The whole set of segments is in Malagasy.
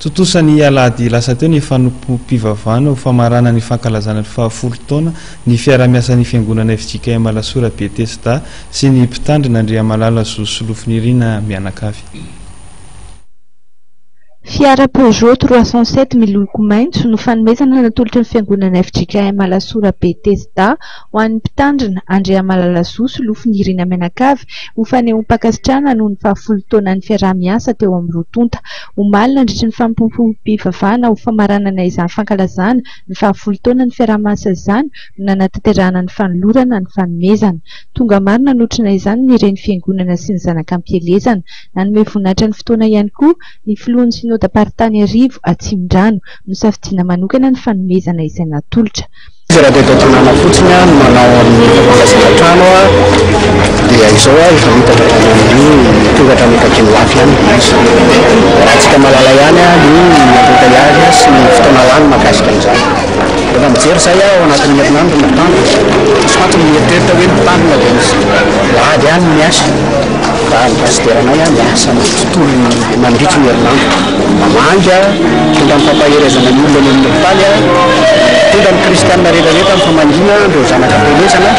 Tontosa ny alahady lasa teo ny fanompoam-pivavahana ho famaranana ny fankalazana ny fahafolo taona ny fiaraha-miasan'ny Fiangonana fjkm Alasora Betesda sy ny Mpitandrina Andriamalala Zo Solofonirina mianakavy. Fiara Peugeot 307 miloko maitso no fanomezana natolotry ny Fiangonana fjkm Alasora Betesda ho an'ny Mpitandrina Andriamalala Zo Solofonirina mianakavy ho fanehoam-pankasitrahana noho ny fahafolo taonan'ny fiaraha-miasa teo amin'ny roa tonta. Omaly nandritry ny fanompoam-pivavahana ho famaranana izany fankalazana ny fahafolo taonan'ny fiaraha-miasa izany no nanatanterahana ny fanolorana ny fanomezana. Tonga maro nanotrona izany ny reny fiangonana sy ny zanaka am-pielezana. Nanome voninahitra ny fotoana ihany koa ny filohan'ny Synodam-paritany Arivo Atsimondrano. Nosafidiana manokana ny fanomezana izay natolotra. Izy raha teto an-tanàna fotsiny no manao amin'ny fampangasana trano dia izao efa mitatra hatrany amin'ny tonga hatrany akaikin'ny Ilafy ihany ilay izy. Raha antsika mahalala ihany ny embouteillage sy ny fotoana lany mahakasika an'izany. Rehefa mijery izay aho ao anatin'ny herinandro ny mpitandrina, misy mantsy ny mieritreritra hoe ny mpitandrina dia misy alahady ihany no miasa. Fa ny pasiteranay miasa ny tontolo mandritry ny herinandro. Mamangy, mitondra ny fampaherezana ny olona eny amin'ny hopitaly, mitondra ny kristianina rehetra rehetra amin'ny famangiana ireo zanaka am-pielezana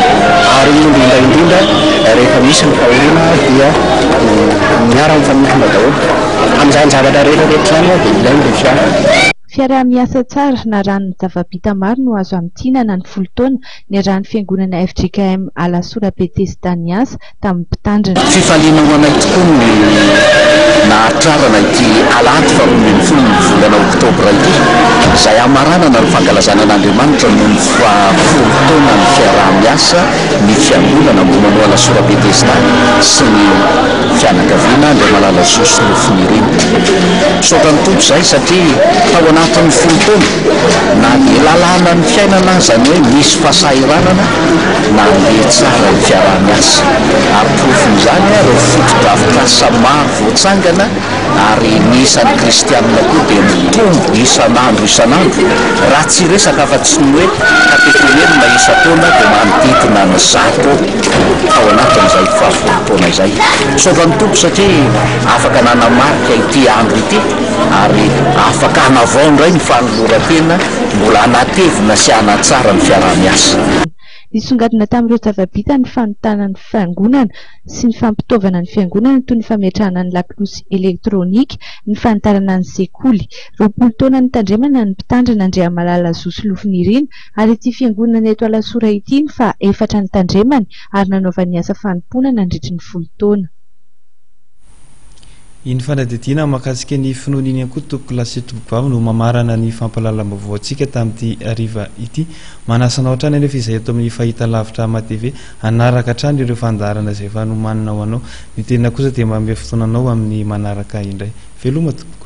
ary indrindra indrindra rehefa misy ny fahoriana dia miara-mifanotrona daholo. Amin'izany zavatra rehetra rehetra izany dia ilaina ilay fiara. Fiaraha-miasa tsara narahan'ny zava-bita maro no azo hamintinana ny folo taona niarahan'ny Fiangonana fjkm Alasora Betesda niasa tamin'ny Mpitandrina. Fifaliana ho anay tokoa ny nahatrarana ity alahady faharoa ny volana oktobra ity, izay hamaranana ny fankalazana an'Andriamanitra noho ny fahafolo taonan'ny fiaraha-miasa ny Fiangonana Ambohimanoa Alasora Betesda sy ny fianakaviana Andriamalala Zo Solofonirina. Misaotra ny Tompo izahay satria tao anatin'ny folo taona, na dia lalànan'ny fiainana aza ny hoe misy fahasahiranana, nandeha tsara ny fiaraha-miasa ary porofon'izany ireo fotodrafitrasa maro voatsangana ary ny isan'ny kristianina koa dia mitombo isan'andro isan'andro raha tsy hiresaka afa-tsy ny hoe katekomenina isan-taona dia manodidina ny 100 tao anatin'izay fahafolo taona izay. Misaotra ny Tompo satria afaka nanamarika ity andro ity ary afaka hanavao indray ny fanoloran-tena mbola hanatevina sy hanatsara ny fiaraha-miasa. Nisongadina tamin'ireo zava-bita ny fanontana ny fiangonana sy ny fampitaovana ny fiangonana toy ny fametrahana ny lakolosy elektronika, ny fanitarana ny sekoly. 20 taona nitandremana ny mpitandrina Andriamalala Zo Solofonirina ary ity fiangonana eto Alasora ity ny faha efatra nitandremany ary nanaovany asa fanompoana nandritry ny folo taona. Iny fanadihadiana mahakasika ny finoana iny ihany koa tompokolahy sy tompokovavy no mamarana ny fampahalalam-baovao antsika tamin'ity hariva ity. Manasa anao hatrany anefa izahay eto amin'ny fahitalavitra Hama TV hanaraka hatrany ireo fandaharana izay efa nomanina ho anao. Ny tena kosa dia manome fotoana anao amin'ny manaraka indray. Veloma tompoko.